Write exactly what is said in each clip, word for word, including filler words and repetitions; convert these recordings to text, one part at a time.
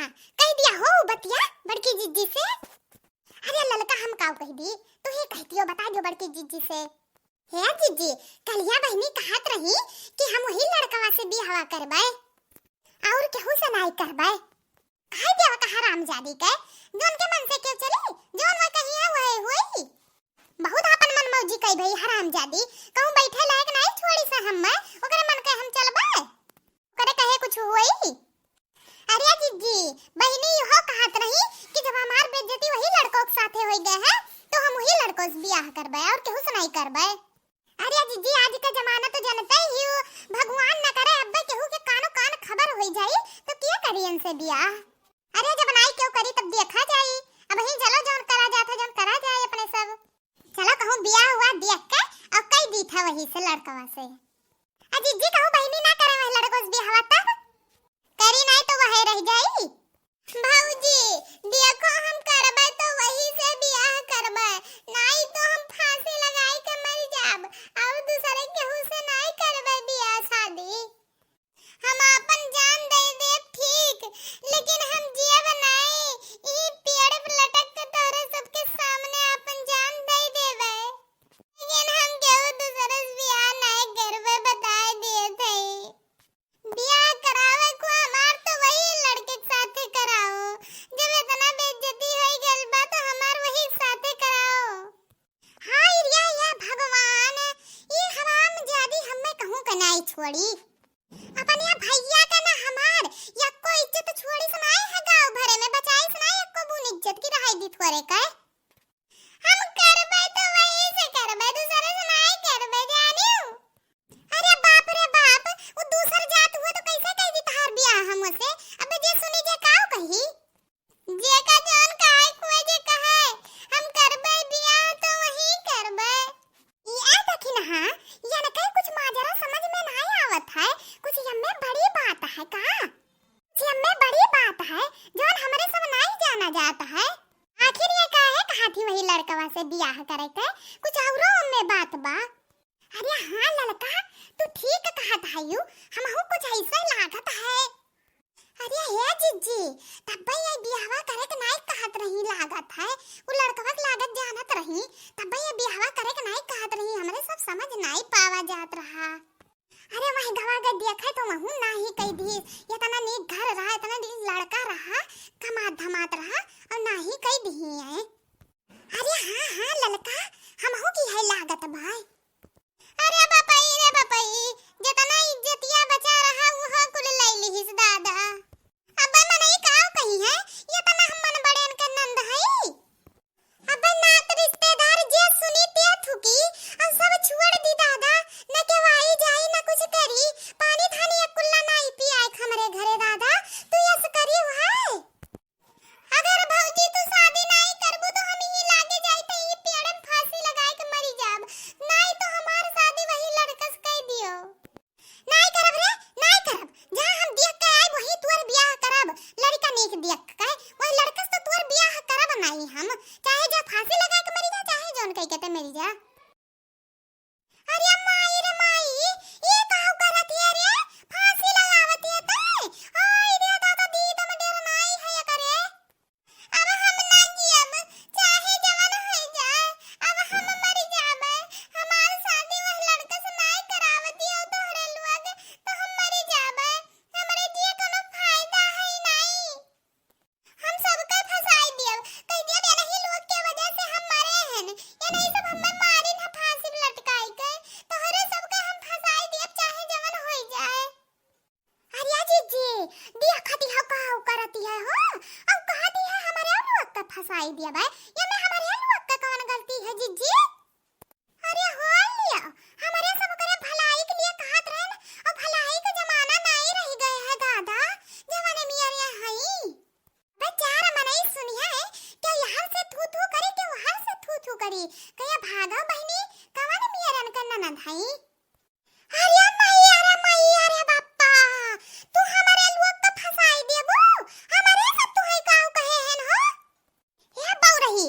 कहि दिया हो बतिया बड़की जिज्जी से। अरे ललका, हम काउ कहि दी, तू ही कहि दियो, बताइ दियो बड़की जिज्जी से। हे जिज्जी, कलिया बहिनी कहत रही कि हम वही लड़कवा से बियाहवा करबै, और केहू से नाई करबै। कहि दिया का हरामजादी के, जौन के मन से केहू चली, जौन वह कही है वह होई। बहुत आपन मन मौजी कई भई हरामजादी, कहूँ बैठे लायक नाई छोड़ी से हम्मे, ओकरे मन के हम चलबै, ओकरे कहे कुछ होई। अरे जिज्जी, बहिनी इहो कहत रही कि जब हमार बेइज्जती वही लड़को के साथे होई गए है, तो हम वही लड़को से बियाह करबै और केहू से नाई करबै। अरे जिज्जी, आज का जमाना तो जनते ही हो, भगवान न करे अब्बे केहू के कानो कान खबर होई जाई, तो के करी इनसे बियाह? अरे जब नाई केहू करी तब देखा जाई, अबहीं चलो जौन करा जात है, जौन करा जाए अपने सब। चलो कहूँ बियाह हुआ देख के और कई दी था वही से लड़कवा से। आ जिज्जी कहूँ बहिनी ना करे वह लड़को से बियाहवा तब? करी नाई तो वह रह जाई। भौजी, देखो हम करबै तो वही से बियाह करबै, नाई तो हम फांसी लगाई के मर जाब, और दूसरे केहू से नाई करबै बियाह शादी। हम आपन जान दे देब ठीक, लेकिन हम जियब नाई, ई पेड़ पे लटक के तोहरे सबके सामने आपन जान दे देबै, लेकिन हम केहू दूसरे से बियाह नाई करबै, बताए दिए थे। बियाह करावे को हमार तो वही लड़के के साथे कराओ, जब इतना बेइज्जती होई गइल बा तो हमार वही के साथे कराओ। हाय रे या भगवान, ई हरामजादी हम्मे कहूँ के नाई छोड़ी। अपन या भैया का ना हमार, यक्को इज्जत छोड़ी सुनाई है गाँव भरे में, बचाई सुनाई यक्को बून इज्जत की रहाई दी थोरे के। हम करबै तो वही से करबै, दूसरे से नाई करबै, जानियो। अरे बाप रे बाप, वो दूसर जात हुए तो कैसे कह दी तहार बियाह हम से? अबे जे सुनी जे काउ कही? जे का जौन कहे कुए जे कहे, हम करबै बियाह तो वही करबै। ई आ देखी ना, हाँ, यनके कुछ माजरा समझ में नाई आवत है, कुछ यम्मे बड़ी बात है का? यम्मे बड़ी बात है, जौन हमरे सब नाई जाना जात है। आखिर ये काहे कहा थी वही लड़कवा से बियाह करे के? कुछ औरो ओमे बात बा। अरे हाँ ललका, तू ठीक कहत हयू, हमहू कुछ ऐसे लागत है। अरे हे जिज्जी, तब्बे ये बियाहवा करे के नाई कहत रही लागत है, उ लड़कवा के लागत जानत रही, तब्बे ये बियाहवा करे के नाई कहत रही, हमरे सब समझ नाई पावा जात रहा। अरे वही गवा गए देखे तो वहू नाही कह दी, इतना नीक घर रहा, इतना नीक लड़का रहा, कमात धमात रहा और नाही कह दी है। अरे हाँ हाँ ललका, हमहू की है लागत भाई। अरे बपई रे बपई, जितना इज्जतिया बचा रहा वो कुल ले लिहिस दादा। अबे मनई काउ कही है, इतना हम मन बड़ेन के नंद हई। अबे नात रिश्तेदार जे सुनी ते थुकी, और सब छोड़ दी दादा, न केवाई जाई न कुछ करी, पानी धानी एक कुल्ला नाई पियाए हमरे घरे दादा, तू यस करी है। अगर भौजी तू शादी नाई करबू तो हम ही लागे जाई त ई पेड़न फांसी लगाए के मरी जाब, नाई तो हमार शादी वही लड़कस कह दियो। नाई करब रे, नाई करब। जहाँ हम देख के आइब, वही तुअर बियाह करब। लड़का नीक देख के, वही लड़कस तो तुअर बियाह करब नाई हम। चाहे जा फांसी लगा के मरी जा, चाहे जौन कह के ते मरी जा। अरे माई रे माई, ये काउ करत है रे? फांसी लगावत है ते? आई रे दादा, दीद में डेर नाई है करे। अब हम ना जियब, चाहे जवन होइ जाए, अब हम मरि जाबे। हमार शादी वह लड़का से नाई करावत दियो तोहरे लोग, तो हम मरि जाबे। हमरे जिए कोनो फायदा है नाई। हम सबके फंसाई दियब, कह दियब ये नहीं लोग के वजह से हम मरे हन, ये नहीं सब हमें मारिन ह फांसी में लटकाई के, तोहरे सबके हम फंसाई दियब चाहे जवन होइ जाए। अरे जिज्जी, देखती हो काउ करती है हो, अब कहती है हमरे लोग के फंसाई दिया भाई, ये में हमरे लोग के कौन गलती है जिज्जी? अरे हो लिया, हमरे सब करे भलाई के लिए कहत रहन, अब भलाई के जमाना नाई रह गए है दादा, जमाने में अरे हई। बेचारा मनई सुनिया है, क्या यहाँ से थू थू करे, क्या वहाँ से थू थू करे, कहिया भागा बहिनी, कवन मियरन के ननद हई? अरे माई, अरे माई, अरे बाप्पा, तू हमरे लोग के फंसाई देबू, हमरे से तू है काउ कहे हन हो? हे बौरही,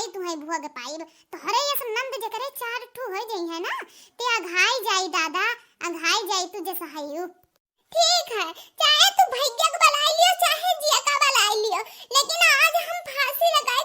तुहई भोग पाइब। तोहरे यस नंद जेकरे चार ठू होइ जइहैं ना, ते अघाई जाई दादा, अघाई जाई तू जस हयू। ठीक है, चाहे तू भैया के बुलाई लियो, चाहे जिया का बुलाई लियो, लेकिन आज हम फांसी लगाए